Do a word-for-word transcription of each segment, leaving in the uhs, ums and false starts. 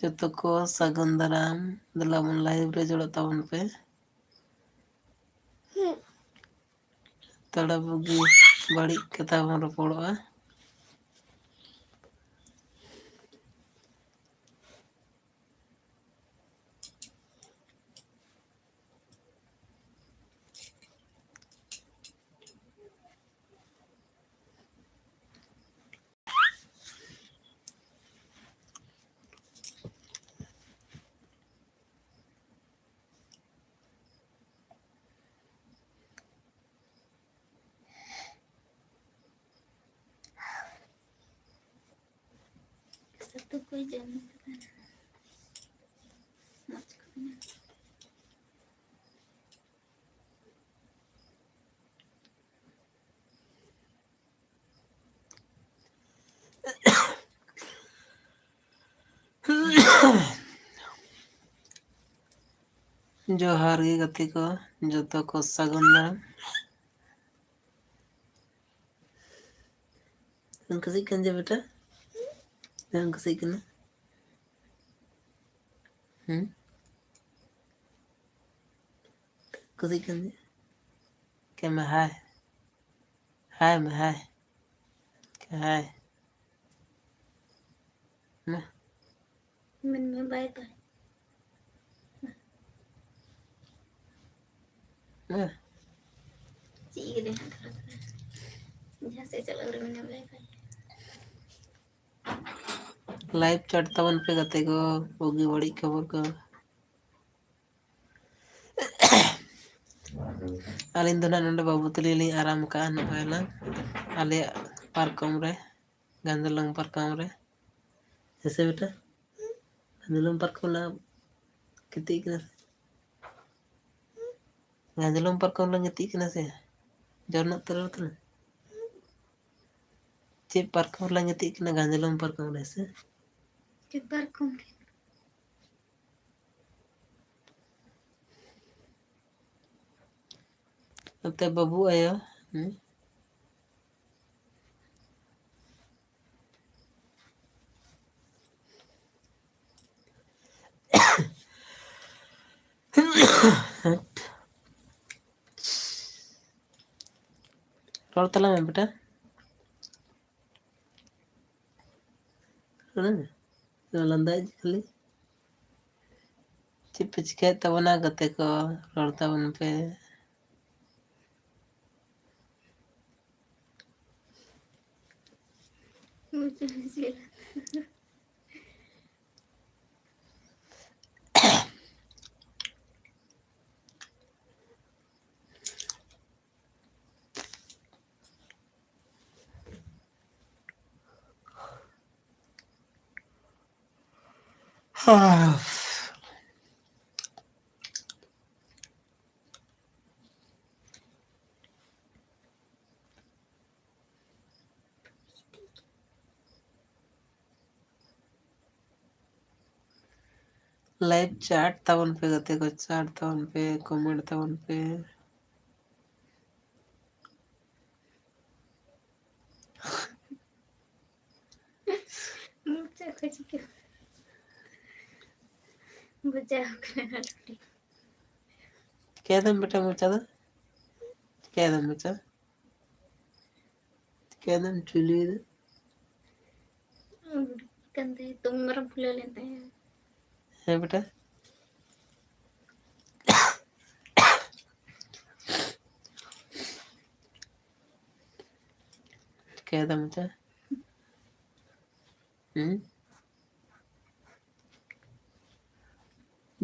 ᱡᱚᱛᱚ ᱠᱚ ᱥᱟᱹᱜᱩᱱ ᱫᱟᱨᱟᱢ᱾ ᱫᱮᱞᱟ ᱵᱚᱱ live ᱨᱮ ᱡᱚᱲᱟᱜ ᱛᱟᱵᱚᱱ ᱯᱮ᱾ ᱛᱷᱚᱲᱟ ᱵᱩᱜᱤ ᱵᱟᱹᱲᱤᱡ ᱠᱟᱛᱷᱟ ᱵᱚᱱ ᱨᱚᱯᱚᱲᱚᱜᱼᱟ᱾ ᱥᱟᱹᱛᱩ ᱠᱚᱭ ᱡᱚᱢ ᱠᱟᱫᱟ᱾ ᱢᱚᱡᱽ ᱠᱚ ᱢᱮᱱᱟᱜᱼᱟ᱾ ᱡᱚᱦᱟᱨ ᱜᱮ ᱜᱟᱛᱮ ᱠᱚ, ᱡᱚᱛᱚ ᱠᱚ ᱥᱟᱹᱜᱩᱱ ᱫᱟᱨᱟᱢ᱾ ᱪᱮᱫ ᱮᱢ ᱠᱩᱥᱤᱜ ᱠᱟᱱ ᱡᱮ ᱵᱮᱴᱟ? ᱪᱮᱫ ᱮᱢ ᱠᱩᱥᱤᱜ ᱠᱟᱱᱟ? ᱦᱩᱸ? ᱠᱩᱥᱤᱜ ᱠᱟᱱ ᱡᱮ? ᱠᱮ ᱢᱮ ᱦᱟᱭ᱾ ᱦᱟᱭ ᱢᱮ, ᱦᱟᱭ᱾ ᱦᱟᱭ᱾ ᱢᱟ᱾ ᱢᱮᱱ ᱢᱮ bye bye᱾ ᱢᱟ᱾ ᱪᱮᱫ ᱜᱮ ᱞᱟᱹᱭ ᱦᱟᱸᱜ ᱛᱷᱚᱲᱟ ᱛᱷᱚᱲᱟ᱾ ᱡᱟᱦᱟᱸ ᱥᱮᱫ ᱪᱟᱞᱟᱜ ᱨᱮ ᱢᱮᱱᱟ bye bye᱾ Live chat ᱛᱟᱵᱚᱱ ᱯᱮ ᱜᱟᱛᱮ ᱠᱚ, ᱵᱩᱜᱤ ᱵᱟᱹᱲᱤᱡ ᱠᱷᱚᱵᱚᱨ ᱠᱚ᱾ ᱟᱹᱞᱤᱧ ᱫᱚ ᱱᱟᱦᱟᱜ ᱱᱚᱰᱮ ᱵᱟᱹᱵᱩ ᱛᱟᱹᱞᱤᱧ ᱞᱤᱧ ᱟᱨᱟᱢ ᱠᱟᱜᱼᱟ ᱱᱚᱜᱼᱚᱭ ᱱᱟᱝ ᱟᱞᱮᱭᱟᱜ ᱯᱟᱨᱠᱚᱢ ᱨᱮ, ᱜᱟᱸᱫᱚᱞᱚᱝ ᱯᱟᱨᱠᱚᱢ ᱨᱮ᱾ ᱦᱮᱸ ᱥᱮ ᱵᱮᱴᱟ? ᱜᱟᱸᱫᱚᱞᱚᱝ ᱯᱟᱨᱠᱚᱢ ᱞᱟᱝ ᱜᱤᱛᱤᱡ ᱠᱟᱱᱟ ᱥᱮ? ᱜᱟᱸᱫᱚᱞᱚᱝ ᱯᱟᱨᱠᱚᱢ ᱞᱟᱝ ᱜᱤᱛᱤᱡ ᱠᱟᱱᱟ ᱥᱮ? ᱡᱚᱱᱚᱜ ᱛᱮ ᱨᱚᱲ ᱛᱟᱞᱟᱝ᱾ ᱪᱮᱫ ᱯᱟᱨᱠᱚᱢ ᱨᱮᱞᱟᱝ ᱜᱤᱛᱤᱡ ᱠᱟᱱᱟ? ᱜᱟᱸᱫᱚᱞᱚᱝ ᱯᱟᱨᱠᱚᱢ ᱨᱮ ᱥᱮ? ᱪᱮᱫ ᱯᱟᱨᱠᱚᱢ ᱨᱮ? ᱱᱚᱛᱮ ᱵᱟᱹᱵᱩ ᱟᱭᱳ, ᱦᱩᱸ? ᱨᱚᱲ ᱛᱟᱞᱟᱝ ᱢᱮ ᱵᱮᱴᱟ᱾ ᱦᱮᱸ, ᱞᱟᱸᱫᱟᱭᱮᱫ ᱠᱷᱟᱹᱞᱤ᱾ ᱪᱮᱫ ᱯᱮ ᱪᱤᱠᱟᱹᱭᱮᱫ ᱛᱟᱵᱚᱱᱟ ᱜᱟᱛᱮ ᱠᱚ? ᱨᱚᱲ ᱛᱟᱵᱚᱱ ᱯᱮ᱾ Live chat ᱛᱟᱵᱚᱱ ᱯᱮ ᱜᱟᱛᱮ ᱠᱚ, chat ᱛᱟᱵᱚᱱ ᱯᱮ, comment ᱛᱟᱵᱚᱱ ᱯᱮ᱾ ᱢᱚᱪᱟ ᱠᱚ ᱪᱤᱠᱟᱹ ᱵᱟᱡᱟᱣ ᱠᱟᱱᱟ ᱞᱩᱴᱤ᱾ ᱪᱤᱠᱟᱹᱭ ᱫᱟᱢ ᱵᱮᱴᱟ ᱢᱚᱪᱟ ᱫᱚ? ᱪᱤᱠᱟᱹᱭ ᱫᱟᱢ ᱢᱚᱪᱟ? ᱪᱤᱠᱟᱹᱭ ᱫᱟᱢ ᱪᱩᱞᱤ ᱫᱚ? ᱠᱟᱱ ᱛᱟᱭᱟ, ᱫᱚᱢᱮ ᱢᱟᱨᱟᱝ ᱯᱷᱩᱞᱟᱹᱣ ᱞᱮᱱ ᱛᱟᱭᱟ᱾ ᱦᱮᱸ ᱵᱮᱴᱟ᱾ ᱪᱤᱠᱟᱹᱭ ᱫᱟᱢ ᱢᱚᱪᱟ? ᱦᱩᱸ?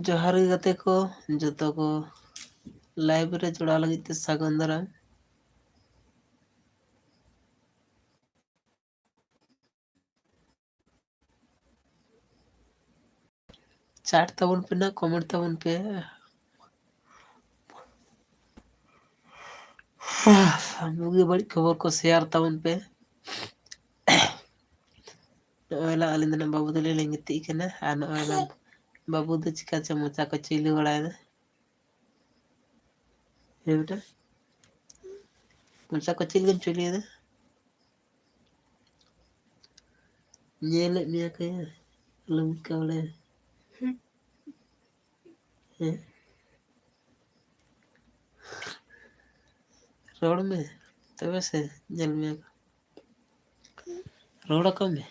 ᱡᱚᱦᱟᱨ ᱜᱮ ᱜᱟᱛᱮ ᱠᱚ, ᱡᱚᱛᱚ ᱠᱚ live ᱨᱮ ᱡᱚᱲᱟᱣ ᱞᱟᱹᱜᱤᱫ ᱛᱮ ᱥᱟᱹᱜᱩᱱ ᱫᱟᱨᱟᱢ᱾ Chat ᱛᱟᱵᱚᱱ ᱯᱮ ᱱᱟ, comment ᱛᱟᱵᱚᱱ ᱯᱮ᱾ ᱵᱩᱜᱤ ᱵᱟᱹᱲᱤᱡ ᱠᱷᱚᱵᱚᱨ ᱠᱚ share ᱛᱟᱵᱚᱱ ᱯᱮ᱾ ᱱᱚᱜᱼᱚᱭ ᱞᱟᱝ ᱟᱹᱞᱤᱧ ᱫᱚ ᱱᱟᱜ ᱵᱟᱹᱵᱩ ᱛᱟᱹᱞᱤᱧ ᱞᱤᱧ ᱜᱤᱛᱤᱡ ᱠᱟᱱᱟ, ᱟᱨ ᱱᱚᱜᱼᱚᱭ ᱞᱟᱝ ᱵᱟᱹᱵᱩ ᱫᱚ ᱪᱤᱠᱟ ᱪᱚ ᱢᱚᱪᱟ ᱠᱚ ᱪᱤᱞᱤ ᱵᱟᱲᱟᱭᱮᱫᱟ᱾ ᱦᱮᱸ ᱵᱮᱴᱟ, ᱢᱚᱪᱟ ᱠᱚ ᱪᱮᱫ ᱞᱮᱠᱟᱢ ᱪᱩᱞᱤᱭᱮᱫᱟ? ᱧᱮᱞᱮᱫ ᱢᱮᱭᱟ ᱠᱚ ᱭᱟ, ᱟᱞᱚᱢ ᱪᱤᱠᱟ ᱵᱟᱲᱟᱭᱟ᱾ ᱦᱮᱸ? ᱨᱚᱲ ᱢᱮ᱾ ᱛᱚᱵᱮ ᱥᱮ ᱧᱮᱞ ᱢᱮᱭᱟ ᱠᱚ᱾ ᱨᱚᱲ ᱟᱠᱚ ᱢᱮ᱾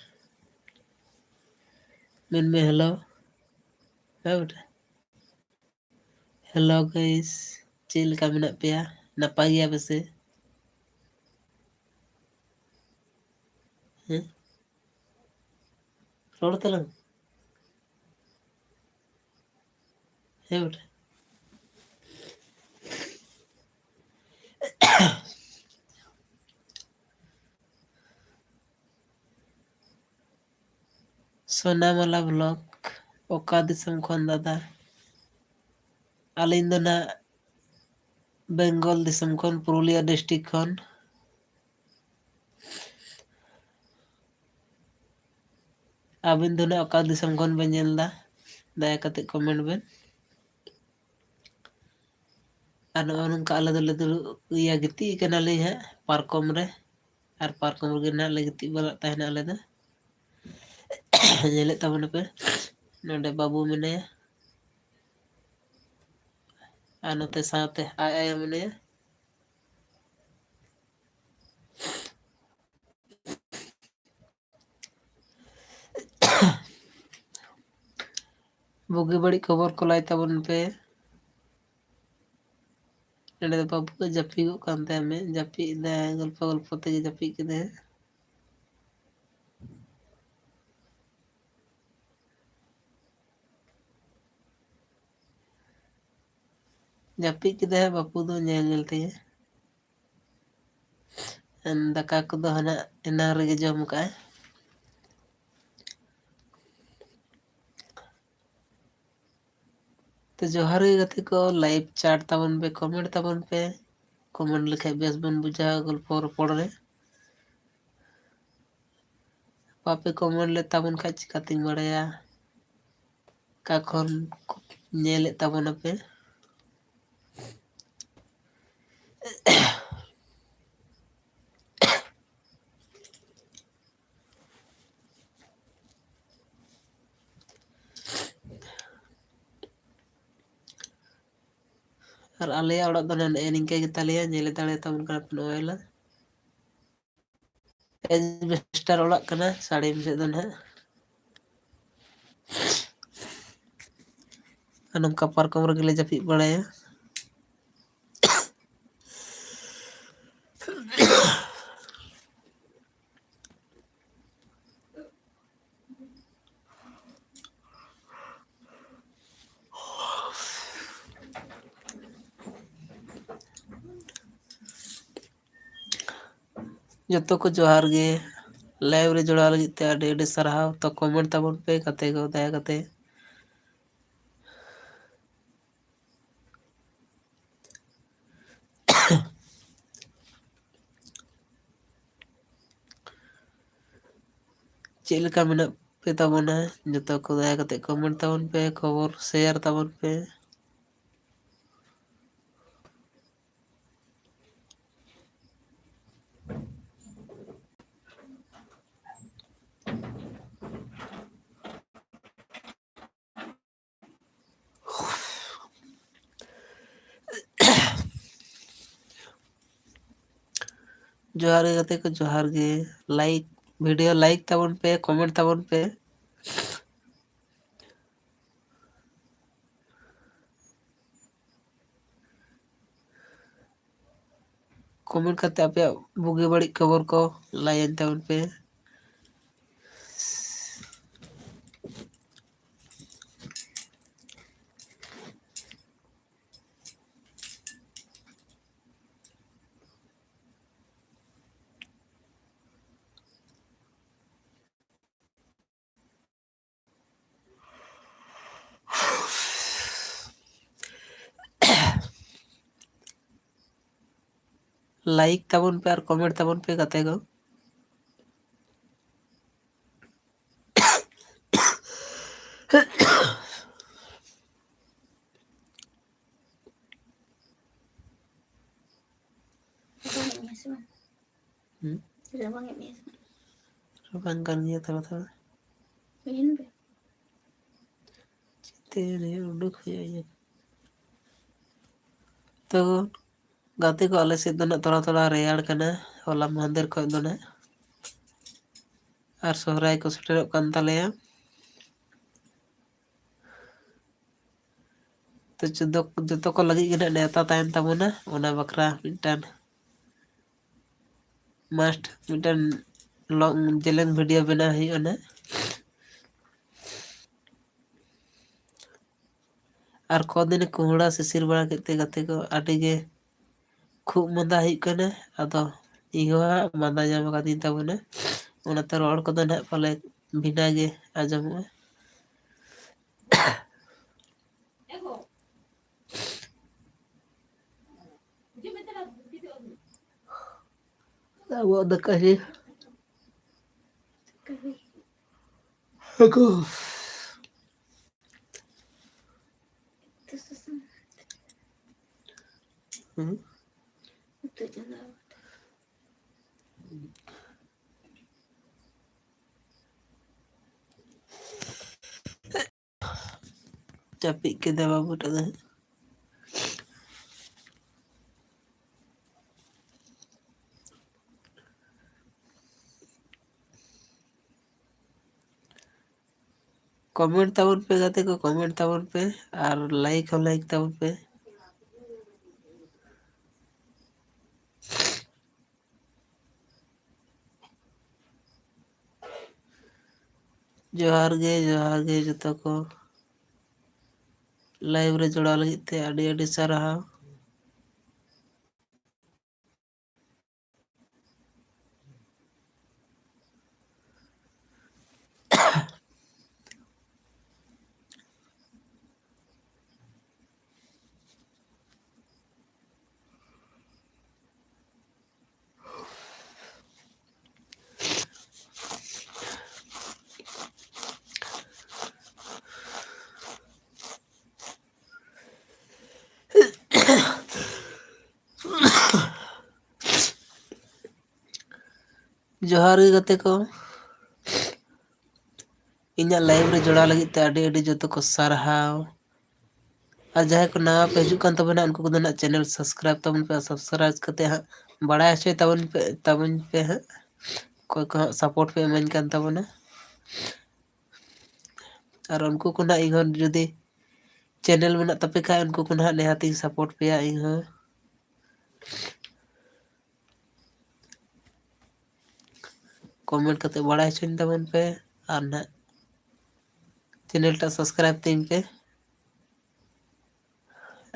ᱢᱮᱱ ᱢᱮ hello᱾ ᱦᱮᱸ ᱵᱮᱴᱟ᱾ Hello guys, ᱪᱮᱫ ᱞᱮᱠᱟ ᱢᱮᱱᱟᱜ ᱯᱮᱭᱟ? ᱱᱟᱯᱟᱭ ᱜᱮᱭᱟ ᱯᱮ ᱥᱮ? ᱦᱮᱸ? ᱨᱚᱲ ᱛᱟᱞᱟᱝ᱾ ᱦᱮᱸ ᱵᱮᱴᱟ᱾ ᱥᱳᱱᱟᱢᱟᱞᱟ vlog, ᱚᱠᱟ ᱫᱤᱥᱚᱢ ᱠᱷᱚᱱ ᱫᱟᱫᱟ? ᱟᱹᱞᱤᱧ ᱫᱚ ᱱᱟᱜ ᱵᱮᱝᱜᱚᱞ ᱫᱤᱥᱚᱢ ᱠᱷᱚᱱ, ᱯᱩᱨᱩᱞᱤᱭᱟᱹ district ᱠᱷᱚᱱ᱾ ᱟᱹᱵᱤᱱ ᱫᱚ ᱱᱟᱜ ᱚᱠᱟ ᱫᱤᱥᱚᱢ ᱠᱷᱚᱱ ᱵᱮᱱ ᱧᱮᱞ ᱮᱫᱟ? ᱫᱟᱭᱟ ᱠᱟᱛᱮ comment ᱵᱮᱱ᱾ ᱟᱨ ᱱᱚᱜᱼᱚ ᱱᱚᱝᱠᱟ ᱟᱞᱮ ᱫᱚᱞᱮ ᱫᱩᱲᱩᱵ, ᱤᱭᱟᱹ, ᱜᱤᱛᱤᱡ ᱠᱟᱱᱟᱞᱤᱧ ᱦᱟᱸᱜ ᱯᱟᱨᱠᱚᱢ ᱨᱮ, ᱟᱨ ᱯᱟᱨᱠᱚᱢ ᱨᱮᱜᱮ ᱱᱟᱜ ᱞᱮ ᱜᱤᱛᱤᱡ ᱵᱟᱲᱟᱜ ᱛᱟᱦᱮᱱᱟ ᱟᱞᱮ ᱫᱚ᱾ ᱧᱮᱞᱮᱫ ᱛᱟᱵᱚᱱᱟᱯᱮ, ᱱᱚᱰᱮ ᱵᱟᱹᱵᱩ ᱢᱮᱱᱟᱭᱟ, ᱟᱨ ᱱᱚᱛᱮ ᱥᱟᱶᱛᱮ ᱟᱡ ᱟᱭᱳ ᱢᱮᱱᱟᱭᱟ᱾ ᱵᱩᱜᱤ ᱵᱟᱹᱲᱤᱡ ᱠᱷᱚᱵᱚᱨ ᱠᱚ ᱞᱟᱹᱭ ᱛᱟᱵᱚᱱ ᱯᱮ᱾ ᱱᱚᱰᱮ ᱫᱚ ᱵᱟᱹᱵᱩ ᱫᱚ ᱡᱟᱹᱯᱤᱫᱚᱜ ᱠᱟᱱ ᱛᱟᱭᱟ, ᱢᱮᱫ ᱡᱟᱹᱯᱤᱫ ᱮᱫᱟᱭ, ᱜᱚᱞᱯᱚ ᱜᱚᱞᱯᱚ ᱛᱮᱜᱮ ᱡᱟᱹᱯᱤᱫ ᱠᱮᱫᱟᱭ᱾ ᱡᱟᱹᱯᱤᱫ ᱠᱮᱫᱟᱭ ᱦᱟᱸᱜ ᱵᱟᱹᱵᱩ ᱫᱚ ᱧᱮᱞ ᱧᱮᱞ ᱛᱮᱜᱮ᱾ ᱫᱟᱠᱟ ᱠᱚᱫᱚ ᱦᱟᱱᱟ ᱮᱱᱟᱝ ᱨᱮᱜᱮ ᱡᱚᱢ ᱠᱟᱜᱼᱟᱭ᱾ ᱛᱚ ᱡᱚᱦᱟᱨ ᱜᱮ ᱜᱟᱛᱮ ᱠᱚ, live chat ᱛᱟᱵᱚᱱ ᱯᱮ, comment ᱛᱟᱵᱚᱱ ᱯᱮ᱾ Comment ᱞᱮᱠᱷᱟᱡ ᱵᱮᱥ ᱵᱚᱱ ᱵᱩᱡᱷᱟᱹᱣᱟ ᱜᱚᱞᱯᱚ ᱨᱚᱯᱚᱲ ᱨᱮ᱾ ᱵᱟᱯᱮ comment ᱞᱮᱫ ᱛᱟᱵᱚᱱ ᱠᱷᱟᱡ ᱪᱤᱠᱟᱹᱛᱤᱧ ᱵᱟᱲᱟᱭᱟ ᱚᱠᱟ ᱠᱷᱚᱱ ᱧᱮᱞᱮᱫ ᱛᱟᱵᱚᱱᱟᱯᱮ᱾ ᱟᱨ ᱟᱞᱮᱭᱟᱜ ᱚᱲᱟᱜ ᱫᱚ ᱱᱟᱜ ᱱᱮᱜᱼᱮ ᱱᱤᱝᱠᱟᱹ ᱜᱮᱛᱟᱞᱮᱭᱟ, ᱧᱮᱞ ᱫᱟᱲᱮᱭᱟᱛᱟᱵᱚᱱ ᱠᱟᱱᱟ ᱯᱮ ᱱᱚᱜᱼᱚᱭ ᱞᱟᱝ᱾ ᱮᱡᱵᱮᱥᱴᱟᱨ ᱚᱲᱟᱜ ᱠᱟᱱᱟ ᱥᱟᱹᱲᱤᱢ ᱥᱮᱫ ᱫᱚ ᱱᱟᱦᱟᱜ᱾ ᱟᱨ ᱱᱚᱝᱠᱟ ᱯᱟᱨᱠᱚᱢ ᱨᱮᱜᱮ ᱞᱮ ᱡᱟᱹᱯᱤᱫ ᱵᱟᱲᱟᱭᱟ᱾ ᱡᱚᱛᱚ ᱠᱚ ᱡᱚᱦᱟᱨ ᱜᱮ᱾ ᱞᱟᱭᱤᱵᱷ ᱨᱮ ᱡᱚᱲᱟᱣ ᱞᱟᱹᱜᱤᱫ ᱛᱮ ᱟᱹᱰᱤ ᱟᱹᱰᱤ ᱥᱟᱨᱦᱟᱣ᱾ ᱛᱚ ᱠᱚᱢᱮᱱᱴ ᱛᱟᱵᱚᱱ ᱯᱮ ᱜᱟᱛᱮ ᱠᱚ, ᱫᱟᱭᱟ ᱠᱟᱛᱮ᱾ ᱪᱮᱫ ᱞᱮᱠᱟ ᱢᱮᱱᱟᱜ ᱯᱮ ᱛᱟᱵᱚᱱᱟ? ᱡᱚᱛᱚ ᱠᱚ ᱫᱟᱭᱟ ᱠᱟᱛᱮ ᱠᱚᱢᱮᱱᱴ ᱛᱟᱵᱚᱱ ᱯᱮ, ᱠᱷᱚᱵᱚᱨ ᱥᱮᱭᱟᱨ ᱛᱟᱵᱚᱱ ᱯᱮ᱾ ᱡᱚᱦᱟᱨ ᱜᱮ ᱜᱟᱛᱮ ᱠᱚ, ᱡᱚᱦᱟᱨ ᱜᱮ᱾ ᱞᱟᱭᱤᱠ, ᱵᱷᱤᱰᱤᱭᱳ ᱞᱟᱭᱤᱠ ᱛᱟᱵᱚᱱ ᱯᱮ, ᱠᱚᱢᱮᱱᱴ ᱛᱟᱵᱚᱱ ᱯᱮ᱾ ᱠᱚᱢᱮᱱᱴ ᱠᱟᱛᱮ ᱟᱯᱮᱭᱟᱜ ᱵᱩᱜᱤ ᱵᱟᱹᱲᱤᱡ ᱠᱷᱚᱵᱚᱨ ᱠᱚ ᱞᱟᱹᱭᱟᱹᱧ ᱛᱟᱵᱚᱱ ᱯᱮ᱾ ᱞᱟᱭᱤᱠ ᱛᱟᱵᱚᱱ ᱯᱮ ᱟᱨ ᱠᱚᱢᱮᱱᱴ ᱛᱟᱵᱚᱱ ᱯᱮ ᱜᱟᱛᱮ ᱠᱚ᱾ ᱨᱟᱵᱟᱝ ᱮᱫ ᱢᱮᱭᱟ ᱥᱮ ᱵᱟᱝ? ᱦᱩᱸ? ᱨᱟᱵᱟᱝ ᱮᱫ ᱢᱮᱭᱟ ᱥᱮ ᱵᱟᱝ? ᱨᱟᱵᱟᱝ ᱠᱟᱱ ᱜᱮᱭᱟ ᱛᱷᱚᱲᱟ ᱛᱷᱚᱲᱟ᱾ ᱦᱩᱭᱮᱱ ᱜᱮ᱾ ᱪᱤᱠᱟᱹᱛᱮ ᱨᱮᱭᱟᱲ ᱩᱰᱩᱠ ᱦᱩᱭᱩᱜᱼᱟ ᱤᱧᱟᱹᱜ? ᱛᱚ ᱜᱟᱛᱮ ᱠᱚ, ᱟᱞᱮ ᱥᱮᱫ ᱫᱚ ᱱᱟᱜ ᱛᱷᱚᱲᱟ ᱛᱷᱚᱲᱟ ᱨᱮᱭᱟᱲ ᱠᱟᱱᱟ ᱦᱚᱞᱟ ᱢᱟᱦᱫᱮᱨ ᱠᱷᱚᱱ ᱫᱚ ᱱᱟᱜ᱾ ᱟᱨ ᱥᱚᱦᱨᱟᱭ ᱠᱚ ᱥᱮᱴᱮᱨᱚᱜ ᱠᱟᱱ ᱛᱟᱞᱮᱭᱟ᱾ ᱛᱚ ᱡᱚᱛᱚ, ᱡᱚᱛᱚ ᱠᱚ ᱞᱟᱹᱜᱤᱫ ᱜᱮ ᱱᱟᱜ ᱱᱮᱣᱛᱟ ᱛᱟᱦᱮᱱ ᱛᱟᱵᱚᱱᱟ, ᱚᱱᱟ ᱵᱟᱠᱷᱨᱟ ᱢᱤᱫᱴᱟᱝ must ᱢᱤᱫᱴᱟᱝ long ᱡᱮᱞᱮᱧ video ᱵᱮᱱᱟᱣ ᱦᱩᱭᱩᱜᱼᱟ ᱱᱟᱜ᱾ ᱟᱨ ᱠᱚᱫᱤᱱ ᱠᱚᱦᱲᱟ ᱥᱤᱥᱤᱨ ᱵᱟᱲᱟ ᱠᱮᱫ ᱛᱮ ᱜᱟᱛᱮ ᱠᱚ ᱟᱹᱰᱤ ᱜᱮ ᱠᱷᱩᱜ ᱢᱟᱸᱫᱟ ᱦᱩᱭᱩᱜ ᱠᱟᱱᱟ᱾ ᱟᱫᱚ ᱤᱧ ᱦᱚᱸ ᱦᱟᱸᱜ ᱢᱟᱸᱫᱟ ᱧᱟᱢ ᱟᱠᱟᱫᱤᱧ ᱛᱟᱵᱚᱱᱟ, ᱚᱱᱟᱛᱮ ᱨᱚᱲ ᱠᱚᱫᱚ ᱱᱟᱦᱟᱜ ᱯᱟᱞᱮ ᱵᱷᱤᱱᱟᱹ ᱜᱮ ᱟᱸᱡᱚᱢᱚᱜᱼᱟ᱾ ᱟᱵᱚᱣᱟᱜ ᱫᱟᱠᱟ ᱦᱮ ᱦᱟᱹᱠᱩ᱾ ᱦᱩᱸ᱾ ᱡᱟᱹᱯᱤᱫ ᱠᱮᱫᱟ ᱵᱟᱹᱵᱩ ᱴᱟᱜ ᱫᱚ᱾ Comment ᱛᱟᱵᱚᱱ ᱯᱮ ᱜᱟᱛᱮ ᱠᱚ, comment ᱛᱟᱵᱚᱱ ᱯᱮ ᱟᱨ like ᱦᱚᱸ like ᱛᱟᱵᱚᱱ ᱯᱮ᱾ ᱡᱚᱦᱟᱨ ᱜᱮ, ᱡᱚᱦᱟᱨ ᱜᱮ ᱡᱚᱛᱚ ᱠᱚ᱾ Live ᱨᱮ ᱡᱚᱲᱟᱣ ᱞᱟᱹᱜᱤᱫ ᱛᱮ ᱟᱹᱰᱤ ᱟᱹᱰᱤ ᱥᱟᱨᱦᱟᱣ᱾ ᱡᱚᱦᱟᱨ ᱜᱮ ᱜᱟᱛᱮ ᱠᱚ, ᱤᱧᱟᱹᱜ live ᱨᱮ ᱡᱚᱲᱟᱣ ᱞᱟᱹᱜᱤᱫ ᱛᱮ ᱟᱹᱰᱤ ᱟᱹᱰᱤ ᱡᱚᱛᱚ ᱠᱚ ᱥᱟᱨᱦᱟᱣ᱾ ᱟᱨ ᱡᱟᱦᱟᱸᱭ ᱠᱚ ᱱᱟᱣᱟ ᱯᱮ ᱦᱤᱡᱩᱜ ᱠᱟᱱ ᱛᱟᱵᱚᱱᱟ, ᱩᱱᱠᱩ ᱠᱚᱫᱚ ᱱᱟᱜ channel subscribe ᱛᱟᱵᱚᱱ ᱯᱮ, subscribe ᱠᱟᱛᱮ ᱦᱟᱸᱜ ᱵᱟᱲᱟᱭ ᱦᱚᱪᱚᱭ ᱛᱟᱵᱚᱱ ᱯᱮ, ᱛᱟᱵᱚᱱ ᱯᱮ ᱦᱟᱸᱜ᱾ ᱚᱠᱚᱭ ᱠᱚ ᱦᱟᱸᱜ support ᱯᱮ ᱤᱢᱟᱹᱧ ᱠᱟᱱ ᱛᱟᱵᱚᱱᱟ᱾ ᱟᱨ ᱩᱱᱠᱩ ᱠᱚ ᱱᱟᱦᱟᱜ ᱤᱧ ᱦᱚᱸ ᱡᱩᱫᱤ channel ᱢᱮᱱᱟᱜ ᱛᱟᱯᱮ ᱠᱷᱟᱡ, ᱩᱱᱠᱩ ᱠᱚ ᱱᱟᱦᱟᱜ ᱱᱤᱦᱟᱹᱛ ᱤᱧ support ᱯᱮᱭᱟ ᱤᱧ ᱦᱚᱸ᱾ Comment ᱠᱟᱛᱮ ᱵᱟᱲᱟᱭ ᱦᱚᱪᱚᱧ ᱛᱟᱵᱚᱱ ᱯᱮ ᱟᱨ ᱱᱟᱦᱟᱜ channel ᱴᱟᱜ subscribe ᱛᱤᱧ ᱯᱮ᱾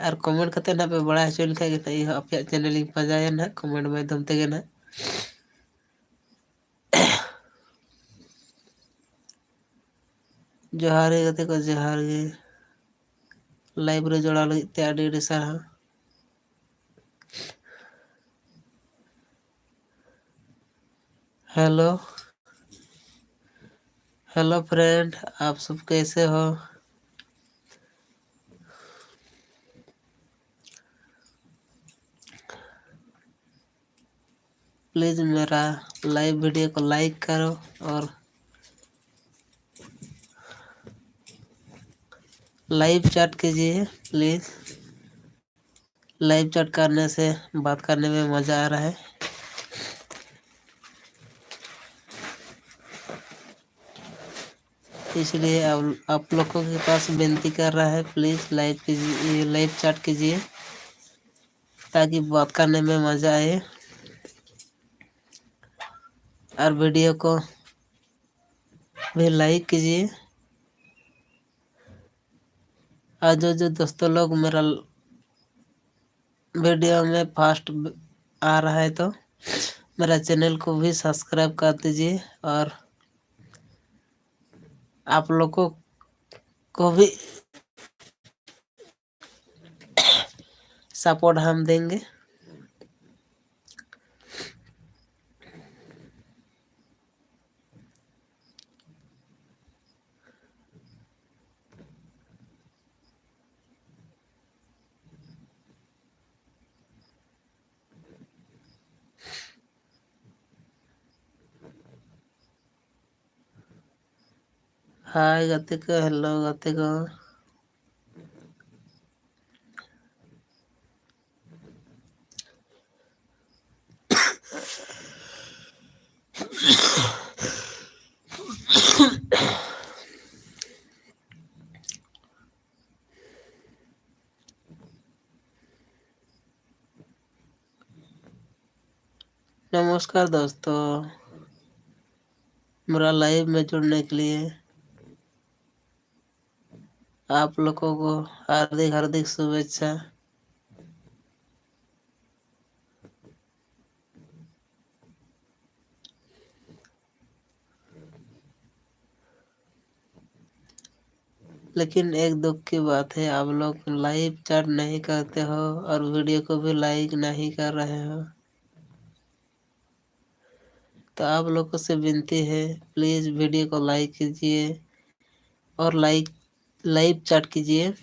ᱟᱨ comment ᱠᱟᱛᱮ ᱱᱟᱦᱟᱜ ᱯᱮ ᱵᱟᱲᱟᱭ ᱦᱚᱪᱚ ᱞᱮᱠᱷᱟᱡ ᱜᱮ ᱱᱟᱦᱟᱜ ᱤᱧ ᱦᱚᱸ ᱟᱯᱮᱭᱟᱜ channel ᱤᱧ ᱯᱟᱸᱡᱟᱭᱟ ᱱᱟᱦᱟᱜ comment ᱢᱟᱫᱽᱫᱷᱚᱢ ᱛᱮᱜᱮ ᱱᱟᱦᱟᱜ᱾ ᱡᱚᱦᱟᱨ ᱜᱮ ᱜᱟᱛᱮ ᱠᱚ, ᱡᱚᱦᱟᱨ ᱜᱮ᱾ Live ᱨᱮ ᱡᱚᱲᱟᱣ ᱞᱟᱹᱜᱤᱫ ᱛᱮ ᱟᱹᱰᱤ ᱟᱹᱰᱤ ᱥᱟᱨᱦᱟᱣ᱾ Hello, hello friend, आप सब कैसे हो? Please मेरा live video को like करो और live chat कीजिए please। Live chat करने से बात करने में मज़ा आ रहा है, इसलिए आप, आप लोगों के पास विनती कर रहा है, please live कीजिए, live chat कीजिए ताकि बात करने में मज़ा आए। और video को भी like कीजिए। और जो जो दोस्तों लोग मेरा video में first आ रहा है तो मेरा channel को भी subscribe कर दीजिए और आप लोगों को भी support हम देंगे। Hi ᱜᱟᱛᱮ ᱠᱚ, hello ᱜᱟᱛᱮ ᱠᱚ᱾ नमस्कार दोस्तों, मेरा लाइव में जुड़ने के लिए आप लोगों को हार्दिक हार्दिक शुभेच्छा। लेकिन एक दुख की बात है, आप लोग लाइव चैट नहीं करते हो और वीडियो को भी लाइक नहीं कर रहे हो। तो आप लोगों से विनती है, प्लीज वीडियो को लाइक कीजिए और लाइव लाइव चैट कीजिए।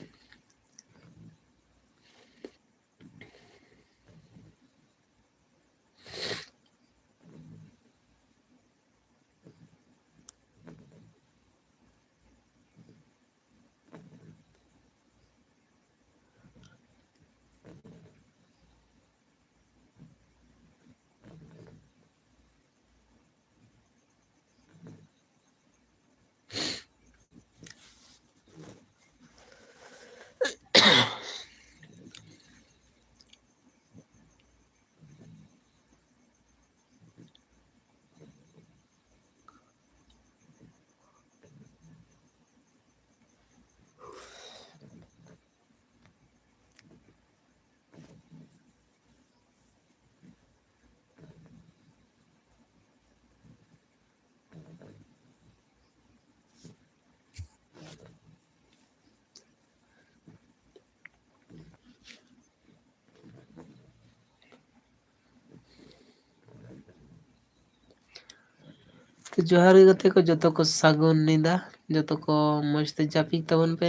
ᱛᱚ ᱡᱚᱦᱟᱨ ᱜᱮ ᱜᱟᱛᱮ ᱠᱚ, ᱡᱚᱛᱚ ᱠᱚ ᱥᱟᱹᱜᱩᱱ ᱧᱤᱫᱟᱹ, ᱡᱚᱛᱚ ᱠᱚ ᱢᱚᱡᱽ ᱛᱮ ᱡᱟᱹᱯᱤᱫ ᱛᱟᱵᱚᱱ ᱯᱮ᱾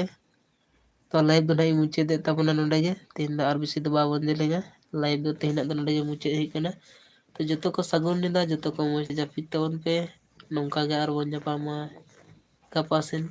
ᱛᱚ ᱞᱟᱭᱤᱵᱷ ᱫᱚ ᱱᱟᱦᱟᱜ ᱤᱧ ᱢᱩᱪᱟᱹᱫᱮᱫ ᱛᱟᱵᱚᱱᱟ ᱱᱚᱰᱮ ᱜᱮ᱾ ᱛᱮᱦᱮᱧ ᱫᱚ ᱟᱨ ᱵᱮᱥᱤ ᱫᱚ ᱵᱟᱵᱚᱱ ᱡᱮᱞᱮᱧᱟ, ᱞᱟᱭᱤᱵᱷ ᱫᱚ ᱛᱮᱦᱮᱧᱟᱜ ᱫᱚ ᱱᱚᱰᱮ ᱜᱮ ᱢᱩᱪᱟᱹᱫ ᱦᱩᱭᱩᱜ ᱠᱟᱱᱟ᱾ ᱛᱚ ᱡᱚᱛᱚ ᱠᱚ ᱥᱟᱹᱜᱩᱱ ᱧᱤᱫᱟᱹ, ᱡᱚᱛᱚ ᱠᱚ ᱢᱚᱡᱽ ᱛᱮ ᱡᱟᱹᱯᱤᱫ ᱛᱟᱵᱚᱱ ᱯᱮ᱾ ᱱᱚᱝᱠᱟ ᱜᱮ ᱟᱨ ᱵᱚᱱ ᱧᱟᱯᱟᱢᱟ ᱜᱟᱯᱟ ᱥᱮᱱ᱾